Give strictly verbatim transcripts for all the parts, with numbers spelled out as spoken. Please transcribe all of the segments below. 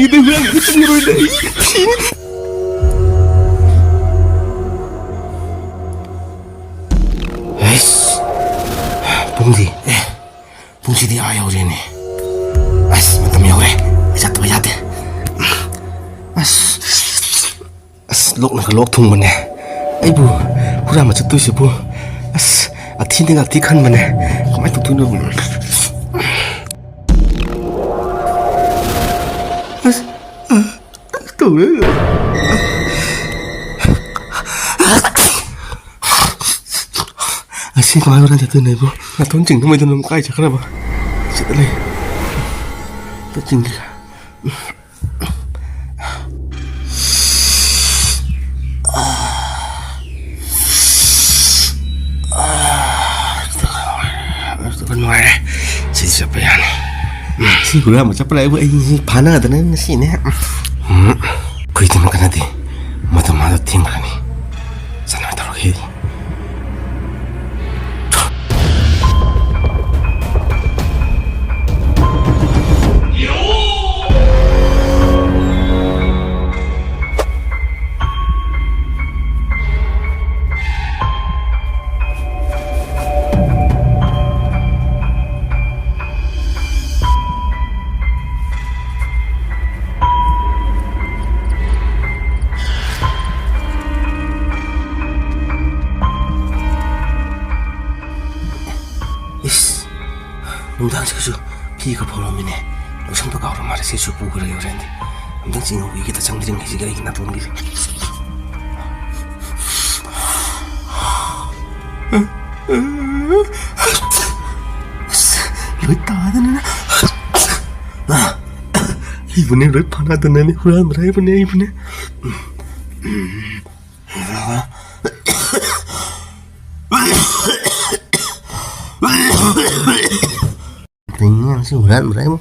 ꯏꯗꯤ ꯍꯨꯔꯥꯟꯕ ꯆꯪꯉꯔꯣꯏꯗ, ꯑꯩ ꯊꯤꯅꯤ꯫ ꯑꯩꯁ, ꯄꯨꯡꯗꯤ, ꯑꯦ, ꯄꯨꯡꯁꯤꯗꯤ ꯑꯥ ꯌꯧꯔꯦꯅꯦ꯫ ꯑꯁ, ꯃꯇꯝ ꯌꯧꯔꯦ꯫ ꯑꯩ ꯆꯠꯇꯕ ꯌꯥꯗꯦ꯫ ꯑꯁ, ꯑꯁ, ꯂꯣꯛꯅꯒ ꯂꯣꯛ ꯊꯨꯡꯕꯅꯦ꯫ ꯑꯩꯕꯨ ꯍꯨꯔꯥꯟꯕ ꯆꯠꯇꯣꯏꯁꯤꯕꯨ, ꯑꯁ, ꯑꯊꯤꯗꯤ ꯉꯥꯛꯇꯤ ꯈꯟꯕꯅꯦ꯫ ꯀꯃꯥꯏꯅ ꯇꯧꯗꯣꯏꯅꯣ? ꯑꯁ, ꯇꯧꯔꯦ꯫ ꯑꯁꯤ ꯀꯃꯥꯏꯅ ꯍꯨꯔꯥꯟ ꯆꯠꯇꯣꯏꯅꯣ ꯑꯩꯕꯨ? ꯅꯥꯇꯣꯟ ꯆꯤꯡꯗꯉꯩꯗ ꯅꯪ ꯀꯥꯏ ꯆꯠꯈ꯭ꯔꯕ? ꯁꯤꯗ ꯂꯩ꯫ ꯑꯝꯇ ꯆꯤꯡꯒꯦ꯫ ꯅꯨꯡꯉꯥꯏꯔꯦ꯫ ꯁꯤ ꯆꯠꯄ ꯌꯥꯅꯤ꯫ ꯁꯤ ꯍꯨꯔꯥꯟꯕ ꯆꯠꯄ ꯂꯥꯛꯏꯕꯨ ꯑꯩ ꯐꯥꯅꯗꯅ ꯉꯁꯤꯅꯦ꯫ ꯎꯝ꯫ ꯀꯨꯏꯗꯅ ꯀꯥꯟꯅꯗꯦ꯫ ꯃꯇꯝ ꯑꯥꯗ ꯊꯦꯡꯈ꯭ꯔꯅꯤ꯫ ꯆꯠꯅꯕ ꯇꯧꯔꯒꯦ꯫ ꯏꯁ, ꯅꯨꯡꯗꯥꯡꯁꯤꯒꯁꯨ ꯐꯤ ꯈꯔ ꯐꯧꯔꯝꯃꯤꯅꯦ꯫ ꯂꯧꯁꯟꯕ ꯀꯥꯎꯔ ꯃꯥꯜꯂꯦ꯫ ꯁꯤꯁꯨ ꯄꯨꯈ꯭ꯔꯒꯦ ꯍꯣꯔꯦꯟꯗꯤ꯫ ꯑꯝꯇꯪ ꯆꯤꯡꯍꯧꯈꯤꯒꯦꯗ, ꯆꯪꯗ꯭ꯔꯤꯉꯩꯁꯤꯒ ꯑꯩꯒꯤ ꯅꯥꯇꯣꯟꯒꯤꯁꯦ꯫ ꯑꯁ, ꯂꯣꯏ ꯇꯥꯗꯅ꯫ ꯑꯩꯕꯨꯅꯦ ꯂꯣꯏ ꯐꯥꯅꯗꯅꯅꯦ, ꯍꯨꯔꯥꯟꯕ꯭ꯔꯥ ꯑꯩꯕꯨꯅꯦ, ꯑꯩꯕꯨꯅꯦ꯫ ꯇꯤꯡꯉꯦ ꯁꯤ ꯍꯨꯔꯥꯟꯕ꯭ꯔꯥ ꯑꯩꯕꯨ?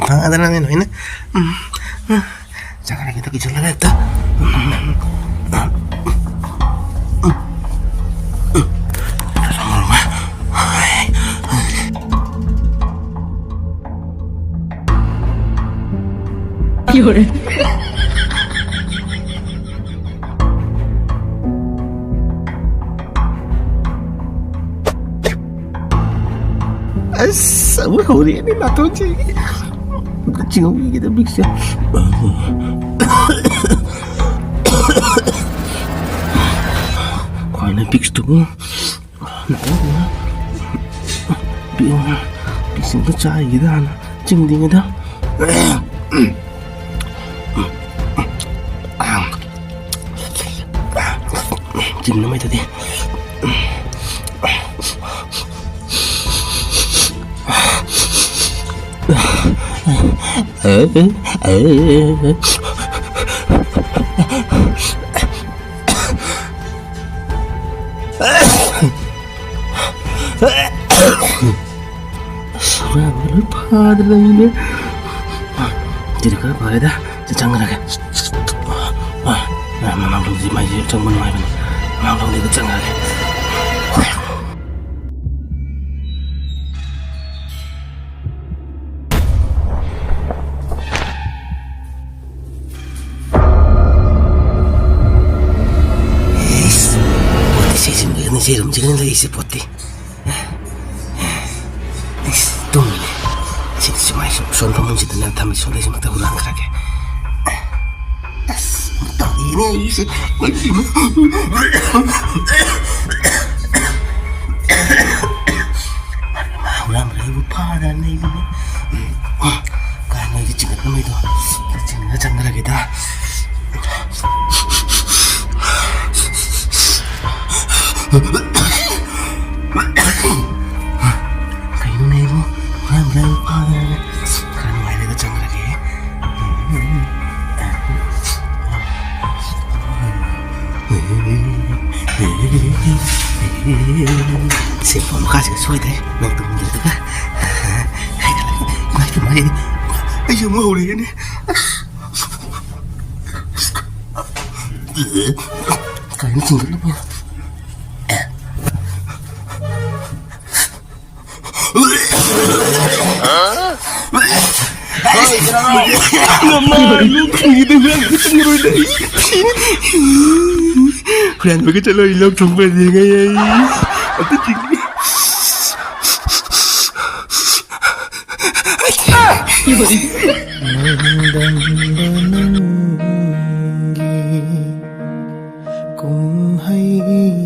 ꯐꯥꯗꯅꯅꯦ ꯂꯣꯏꯅ꯫ ꯎꯝ, ꯎꯝ꯫ ꯆꯥꯅꯕꯤꯗ ꯀꯤꯁꯜꯂꯒ ꯍꯦꯛꯇ꯫ ꯎꯝ, ꯎꯝ, ꯎꯝ꯫ 有人。 ꯑꯁ, ꯑꯃꯨꯛ ꯍꯧꯔꯛꯑꯦꯅꯦ ꯅꯥꯇꯣꯟꯁꯦ꯫ ꯑꯝꯇ ꯆꯤꯡꯍꯧꯈꯤꯒꯦꯗ ꯕꯤꯛꯁꯦ꯫ ꯈ꯭ꯋꯥꯏꯅ ꯕꯤꯛꯁꯇꯨꯕꯨ ꯅꯥꯇꯣꯟꯁꯤꯅ ꯕꯤꯛ, ꯕꯤꯛꯁ ꯑꯝꯇ ꯆꯥꯈꯤꯒꯦꯗ ꯍꯥꯟꯅ ꯆꯤꯡꯗ꯭ꯔꯤꯉꯩꯗ꯫ ꯆꯤꯡꯅꯕ ꯃꯩꯗꯨꯗꯤ꯫ ꯑꯁ, ꯍꯨꯔꯥꯟꯕ ꯂꯣꯏ ꯐꯥꯗꯅ ꯂꯩꯅꯦ꯫ ꯁꯤꯗꯤ ꯈꯔ ꯐꯔꯦꯗ꯫ ꯁꯤ ꯆꯪꯈ꯭ꯔꯒꯦ꯫ ꯑ, ꯑ, ꯃꯃꯥꯡꯂꯣꯝꯗꯗꯤ ꯃꯩꯁꯦ ꯆꯪꯕ ꯅꯨꯡꯉꯥꯏꯕꯅꯤ꯫ ꯃꯃꯥꯡꯂꯣꯝꯗꯒꯤ ꯆꯪꯈ꯭ꯔꯒꯦ꯫ ꯏꯁ, ꯄꯣꯠꯇꯤ ꯁꯤꯖꯤꯟꯅꯒꯅꯤ, ꯁꯤꯔꯨꯝꯁꯤꯒꯅꯤ ꯂꯩꯔꯤꯁꯦ ꯄꯣꯠꯇꯤ꯫ ꯏꯁ, ꯇꯨꯝꯃꯤꯅꯦ꯫ ꯁꯤ ꯁꯨꯃꯥꯏ ꯁꯨꯝ ꯁꯣꯟ ꯐꯃꯨꯡꯁꯤꯗꯅꯦ ꯊꯝꯃꯤ, ꯁꯣꯟꯗꯩꯁꯤꯃꯛꯇ ꯍꯨꯔꯥꯟꯈ꯭ꯔꯒꯦ꯫ ꯑꯁ, ꯇꯧꯔꯤꯅꯦ ꯑꯩꯁꯦ꯫ ꯍꯨꯔꯥꯟꯕ ꯑꯩꯕꯨ ꯐꯥꯗꯅ ꯂꯩꯕꯅꯦ꯫ ꯀꯥꯏ ꯅꯣꯏꯗꯤ ꯆꯤꯡꯈꯠꯅꯕꯩꯗꯣ? ꯆꯤꯡꯉ ꯆꯪꯈ꯭ꯔꯒꯦꯗ꯫ ꯀꯩꯅꯣꯅꯦ ꯑꯩꯕꯨ? ꯍꯨꯔꯥꯟꯕ ꯑꯩꯕꯨ ꯐꯥꯗꯅ ꯈꯔ ꯅꯨꯡꯉꯥꯏꯔꯦꯗ, ꯆꯪꯈ꯭ꯔꯒꯦ꯫ ꯁꯦꯟꯐꯝ ꯃꯈꯥꯁꯤꯒ ꯁꯣꯏꯗ꯭ꯔꯦ, ꯅꯪ ꯇꯨꯝꯗ꯭ꯔꯤꯗꯨꯒ꯫ ꯏꯃꯥꯏ, ꯏꯃꯥꯏ, ꯑꯩꯁꯨ ꯑꯃꯨꯛ ꯍꯧꯔꯛꯑꯦꯅꯦ꯫ ꯀꯩꯅꯣ ꯆꯤꯡꯈꯠꯂꯤꯕꯣ? ꯅꯃꯥ, ꯂꯣꯛ ꯊꯨꯡꯉꯤꯗ ꯍꯨꯔꯥꯟꯕꯒ ꯆꯪꯉꯔꯣꯏꯗ ꯑꯩ꯫ ꯍꯨꯔꯥꯟꯕꯒ ꯆꯠꯂꯣꯏ, ꯂꯣꯛ ꯊꯨꯡꯕ ꯌꯦꯡꯉꯦ ꯑꯩ꯫ ꯑꯝꯇ ꯆꯤꯡ-, ꯅꯣꯡꯗꯝꯕ ꯅꯪꯒꯤ ꯀꯨꯝꯍꯩꯁꯦ꯫